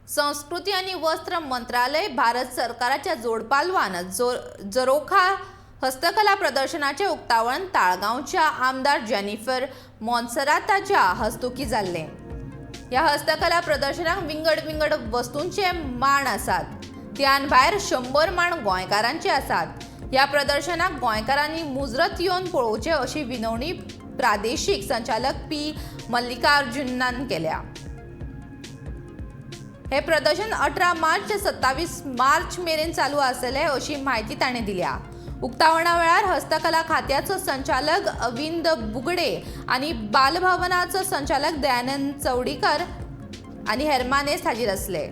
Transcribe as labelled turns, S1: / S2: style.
S1: संस्कृती आनी वस्त्र मंत्रालय भारत सरकाराच्या जोडपालवान जरोखा हस्तकला प्रदर्शनाचे उक्तावण ताळगांवच्या आमदार जेनिफर मोन्सेराताच्या हस्तुकी जाल्लें. ह्या हस्तकला प्रदर्शनाक विंगड विंगड वस्तूंचे माण आसात. त्यान भायर 100 माण गोंयकारांचे आसात. ह्या प्रदर्शनाक गोंयकारांनी मुजरत येवन पळोवचें अशी विनवणी प्रादेशीक संचालक पी मल्लिकार्जुनान केल्या. हे प्रदर्शन 18 मार्च ते 27 मार्च मेरेन चालू आसतलें अशी म्हायती ताणें दिल्या. उक्तावणा वेळार हस्तकला खात्याचो संचालक अविंद बुगडे आनी बालभवनाचो संचालक दयानंद चवडीकर आनी हेर मानेस्त हाजीर आसले.